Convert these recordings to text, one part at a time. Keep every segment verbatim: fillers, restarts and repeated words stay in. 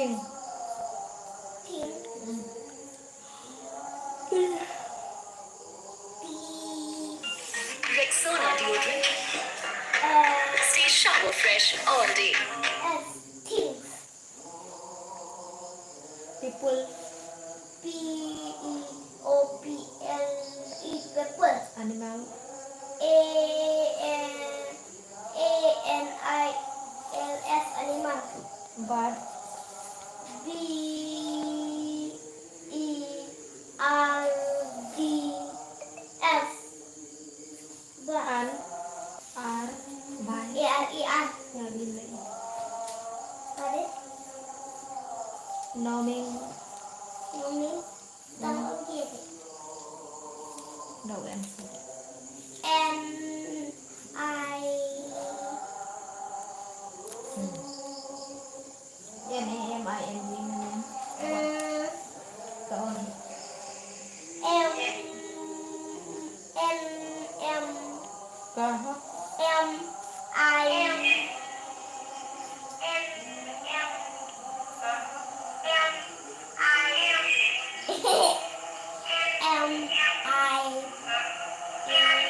Thing. Thing. Rexona deodorant. Uh, Stay shower fresh all day. S. Things. People. P E O P L E. People. Animal. A N, A N I L S. Animal. Bird. B E R D S. Ba. An. Ar. Bai. A R E, ar. Nga bin lai. Pardon? Noming. Noming. Tang. Noming. Dau M C. M I. Hmm. N A M I N G, N A M. Mm. Ka on. M, N, M. Ka ha? M, I. M, M, M, M, I. M, I.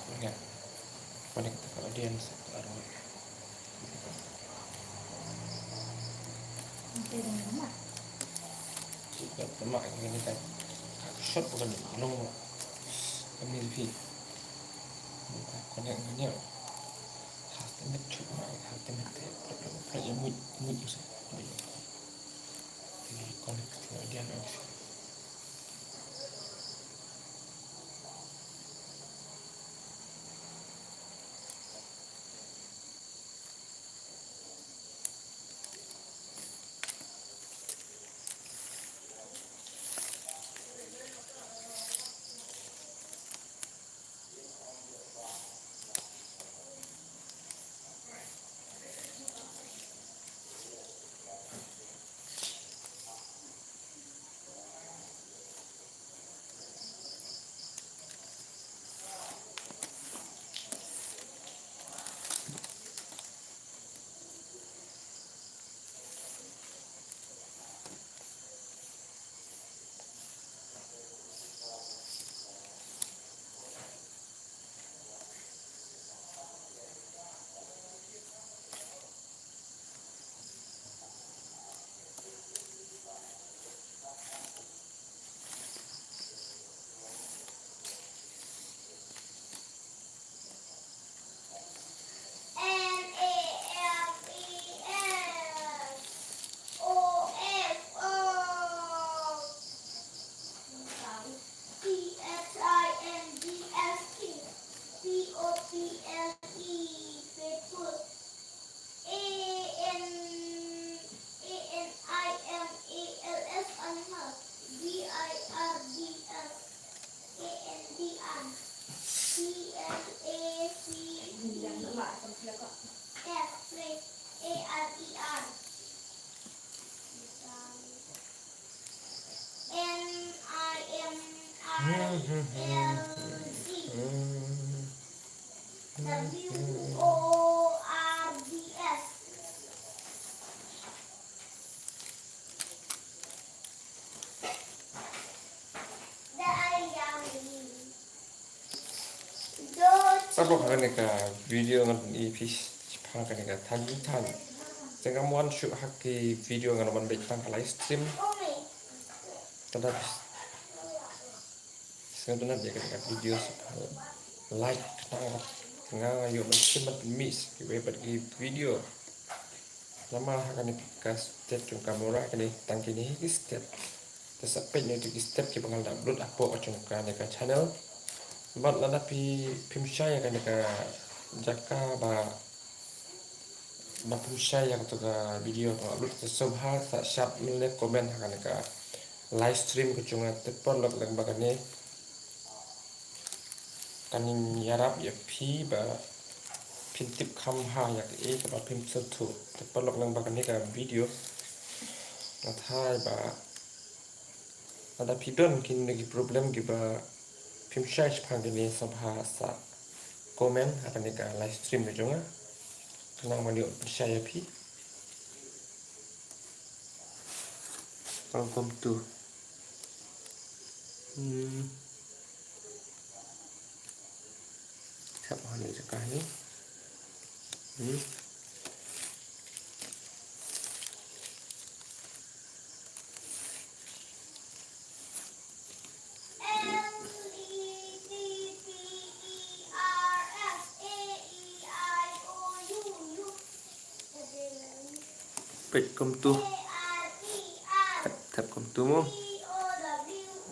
Connect, connect audience. Kita tama ini kan shot bukan long. Kami lebih connect dengan dia. Hal temet cuma hal temet. Perlu perlu mut mut. Connect dengan dia. R E R. N I M I L Z. W O R D S. Ap, ha kane ka video ngan pyni ïa phi shaphang kane ka than than. Te ngam wan shuh ha ki video, ngan wan beit tang ha live stream. Te da phi sngewtynnat ïa kane ka video shaphang light, khnang ba nga ïoh ban shim ban pynmih sha kiwei pat ki video. Namar ha kane ka state jong ka Mawra kane, tang kine hi ki state. Te sa peit ne ïa ki state kiba nga la upload hapoh jong kane ka channel. Bad lada phi, phim shai ïa kane ka jaka ba, ba phim shai ïa kato ka video ba nga upload, te sngewbha sa shap ne comment ha kane ka live stream ka jong nga, te paralok, lyngba kane kan ïarap ïa phi ba phin tip kham bha ïa kaei kaba phim sngewthuh. Te paralok, lyngba kane ka video nga tharai ba lada phi don kine ki problem kiba phim shai shaphang kine, sngewbha sa comment ha kane ka live stream ka jong nga, khnang ban ïoh pynshai ïa phi. Welcome to. Hmm. Thep ha kane ka jaka hi. Hmm. Peit kumtu. Thep, thep kumtu mo.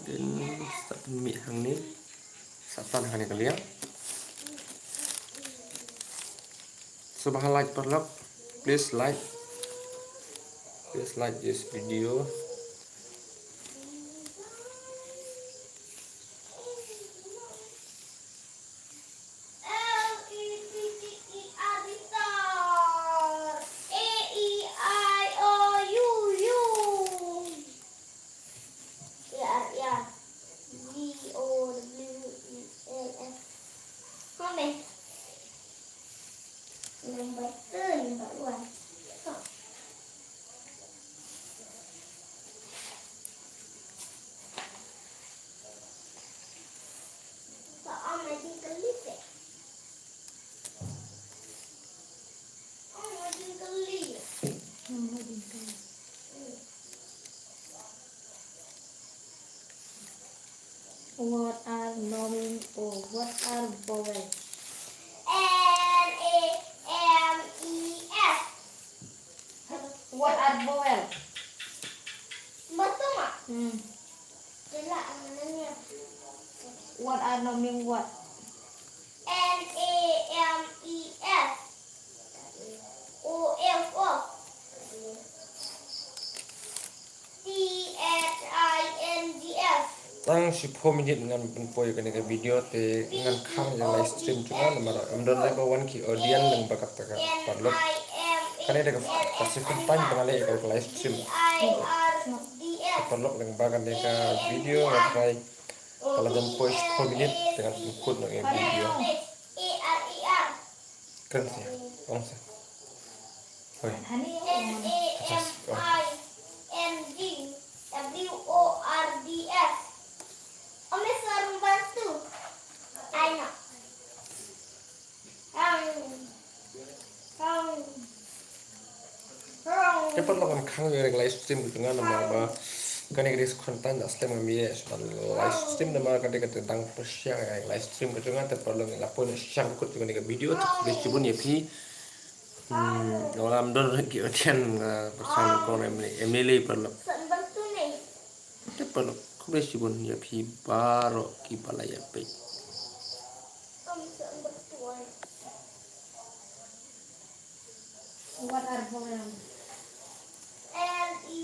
Then sa pynmih hangne. Sa tan hangne ka liang. Sngewbha like paralok. Please like. Please like this video. L E T T E R, letter. A E I O U, use. E R, ear. G O W E L F. Mami. Number two, number one. What are noun or what are vowel? N A M E S. What are vowel? Betul nggak? Hmm. Jelak namanya. What are noun mean what? N A M E S. O F, of. T H I N G S. Tang shiphew minit ngan pynpoi kane ka video, te ngan khang ïa live stream jong nga namar ym don lehbah wan ki audience lyngba kata ka paralok. Kane da ka, ka second time ba nga leh ïa ka live stream. Paralok, lyngba kane ka video nga try ka la jan poi shiphew minit, te ngan pynkut noh ïa ka video. Kren sa, ong sa. Hoi. N A M I N G W O R D S. Om Iswar membantu. Ai no. Hang. Hang. Hang. Te paralok, ngan khang ïa ka live stream ka jong nga namar ba kane ka dei sa kawei ka time da slem ngam ïa shu live stream namar ka dei ka dang pyrshang ïa ka live stream ka jong nga, te paralok, ngi la poi noh sha kut jong kane ka video, te khublei shibun ïa phi. Hmm, nga lam don ki audience, nga pyrshang ko em, em lei paralok. Te paralok, khublei shibun ïa phi baroh kiba la ïa peit. What are vowel? L E